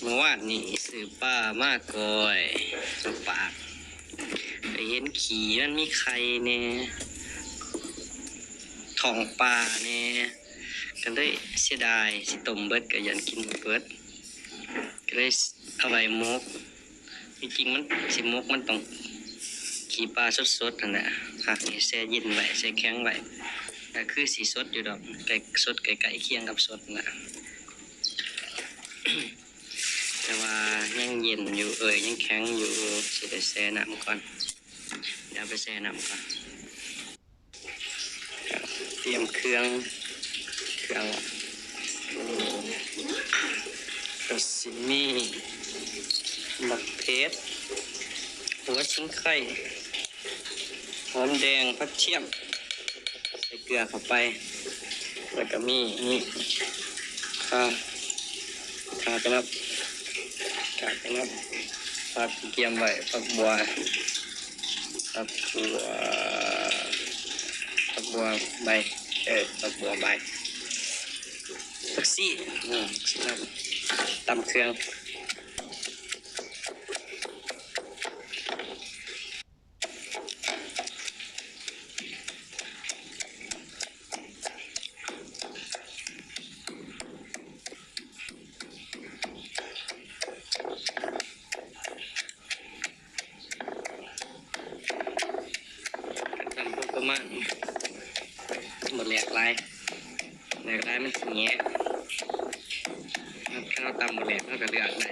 ມື້ວານນີ້ຊື້ປາມາກ້ອຍມາຝາກ ໄປເຫັນຂີ້ມັນມີໄຂ່ແດ່ ທ້ອງປ່າແດ່ ກໍເລີຍເສຍດາຍ ຊິຕົ້ມເບິດກໍຢ້ານກິນບໍ່ເບິດ ກໍເລີຍເອົາໄວ້ໝົກ. ທີ່ຈິງມັນຊິໝົກ ມັນຕ້ອງຂີ້ປາສົດໆ ຫັ້ນແຫຼະ ຫາກນີ້ແຊ່ເຢັນໄວ້ ແຊ່ແຂງໄວ້ ກໍຄືຊິສົດຢູ່ດອກ ໃກ້ ສົດໃກ້ໆຄຽງກັບສົດຫັ້ນແຫຼະ ແຕ່ວ່າຍັງເຢັນຢູ່ ເອີຍ ຍັງແຂງຢູ່ ຊິໄດ້ແຊ່ນ້ຳກ່ອນ ດຽວໄປແຊ່ນ້ຳກ່ອນ. ຕຽມເຄື່ອງ ເຄື່ອງກໍຊິມີບັກເຜັດ ຫົວຊິງໄຄ ຫອມແດງ ຜັກທຽມ ໃສ່ເກືອເຂົ້າໄປ ແລ້ວກໍມີ ມີ ຂ່າ ຂ່າໄປນຳ ຂ່າໄປນຳ ຜັກທີ່ກຽມໄວ້ ຜັກບົ່ວ ຜັກບົ່ວ ຜັກບົ່ວໃບ ເອີ ຜັກບົ່ວໃບ ຜັກຊີ ອືມ ຕຳເຄື່ອງ. ຕຳພໍປະມານ ບໍ່ແຫຼກຫຼາຍ ແຫຼກຫຼາຍມັນຊິແຍະ ຄັນເຮົາຕຳບໍ່ແຫຼກ ເຮົາກໍເລືອກໄດ້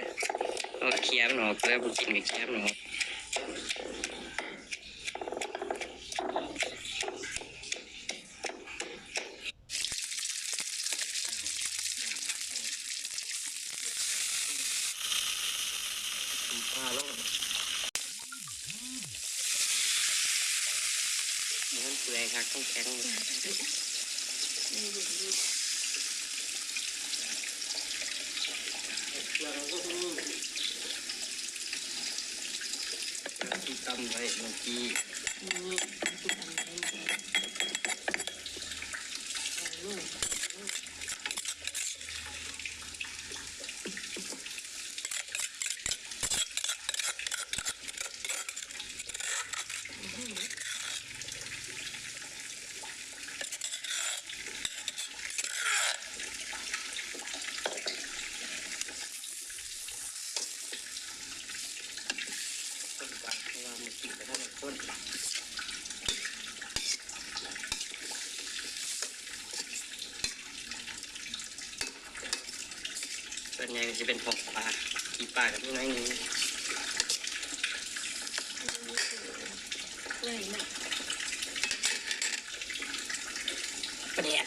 ເຮົາກໍເຄຍມັນອອກ ຜູ້ໃດບໍ່ກິນກໍເຄຍມັນອອກ. ປາໂລດ ມັນເປື່ອຍຄັກ ຕ້ອງແຂງ ທີ່ຕຳໄວ້ເມື່ອກີ້. ສ່ວນໃຫຍ່ຊິເປັນພວກປາ ຂີ້ປາກໍມີໜ້ອຍໜຶ່ງ. ປາແດກ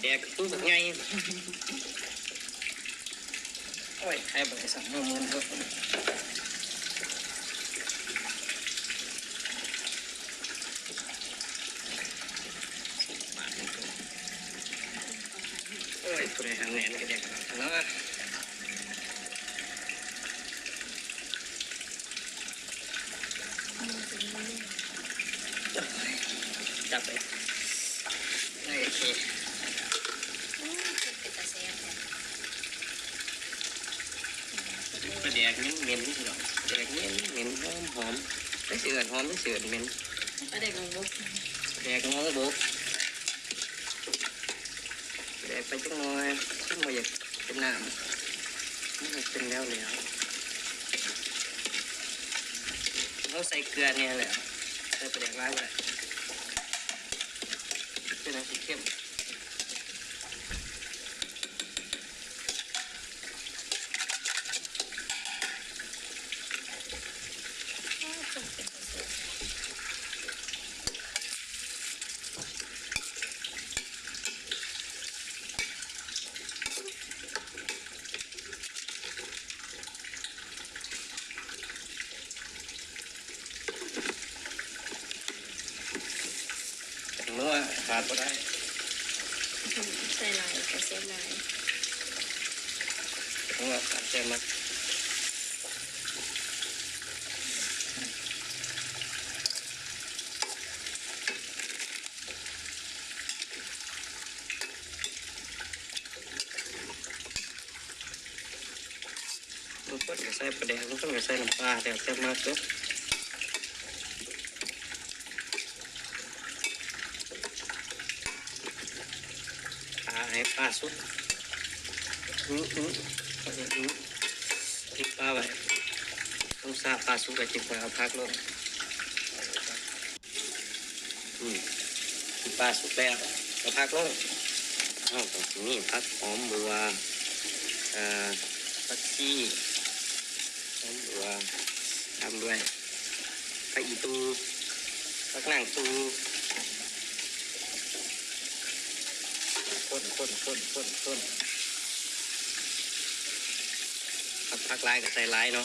ແດກຄືບັກໃຫຍ່. ໂອ້ຍ ໃຫ້ເບິ່ງໄປສັ່ງເມືອເມືອນເບິ່ງ ໂອ້ຍ ຜູ້ໃດຫາແໜ້ນກໍແດກເນາະ. ຈັບໄປ ໂອເຄ ໂອ້ຍ ເປັນຕາແຊບແທ້ ປາແດກເໝັນໆ ພີ່ນ້ອງ ປາແດກເໝັນໆ ຫອມໆ ຈັກຊິເອີ້ນຫອມ ຈັກຊິເອີ້ນເໝັນ ປາແດກໜອງບົກ ປາແດກໜອງບົກ. ແດກໄປຈັກໜ່ອຍ ມັນບໍ່ຢາກເປັນນ້ຳ ມັນເປັນແລ້ວໆ ເຮົາໃສ່ເກືອແດ່ແລ້ວ ໃສ່ປາແດກຫຼາຍບໍ່ໄດ້ ເປັນອັນຊິເຄັມ. ແປ້ງນົວຂາດບໍ່ໄດ້ ໃສ່ຫຼາຍກໍແຊບຫຼາຍ ແປ້ງນົວຂາດແຊບມັກ. ເ ຄົນກໍໃສ່ປາແດກ ບາງຄົນກໍໃສ່ນ້ຳປາ ແລ້ວແຕ່ມັກເດີ້. ຖ້າໃຫ້ປາສຸກ ອື ອື ອື ປິດຝາໄວ້. ຕ້ອງຖ້າປາສຸກແລ້ວຈຶ່ງຄ່ອຍເອົາຜັກລົງ. ອືມ ປາສຸກແລ້ວ ເອົາຜັກລົງ. ເຮົາກໍຊິມີຜັກຫອມບົວ ເອີ ຜັກຊີ ຫອມບົວ ຕາມດ້ວຍຜັກອີ່ຕູ່ ຜັກນາງຕູ່. ຄົນໆໆໆໆ ຜັກ ຜັກຫຼາຍກໍໃສ່ຫຼາຍເນາະ.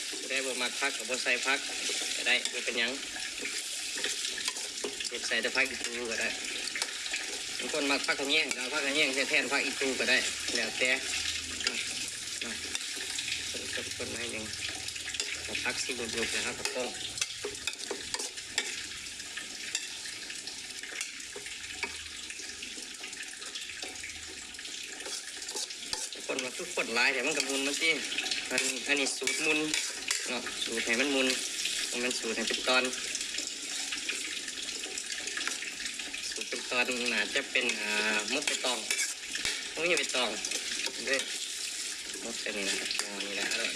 ຜູ້ໃດບໍ່ມັກຜັກກໍບໍ່ໃສ່ຜັກກໍໄດ້ ບໍ່ເປັນຫຍັງ. ເຮັດໃສ່ແຕ່ຜັກອີ່ຕູ່ກໍໄດ້. ບາງຄົນມັກຜັກຂະແຍງ ກໍເອົາຜັກຂະແຍງໃສ່ແທນຜັກອີ່ຕູ່ກໍໄດ້ ແລ້ວແຕ່. ເນາະ ຄົນໆໜ້ອຍໜຶ່ງ ເອົາຜັກຊິຫຼຸບໆ ແລ້ວເຮົາກໍປ້ອງ. ຄົນວ່າຄືຄົນຫຼາຍແທ້ ມັນກໍໝຸ່ນມັນຕິ. ອັນ ອັນນີ້ສູດໝຸ່ນເນາະ ສູດໃຫ້ມັນໝຸ່ນ ບໍ່ແມ່ນສູດໃຫ້ເປັນຕອນ. ສູດເປັນຕອນໜ້າຈະເປັນ ອ່າ ໝົກໃບຕອງ ບໍ່ມີໃບຕອງເດ້. ໝົກໃສ່ນີ້ນະ ເອົານີ້ລະ ເອົາ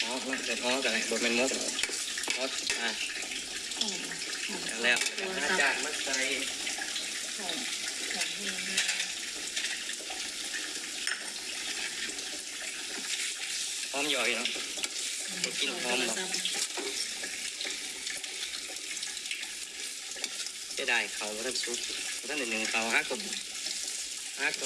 ເນາະ ເອີ້ນອໍກໍໄດ້ ບໍ່ແມ່ນໝົກ ອໍ ອ່າ ແລ້ວ ແລ້ວກໍຫາຈານມາໃສ່. ຫອມຢອຍເນາະ ໄດ້ກິນຫອມບໍ່? ເສຍດາຍເຂົ້າບໍ່ທັນສຸກ ບໍ່ທັນໄດ້ໜຶ້ງເຂົ້າ ຫາກໍ ຫາກໍ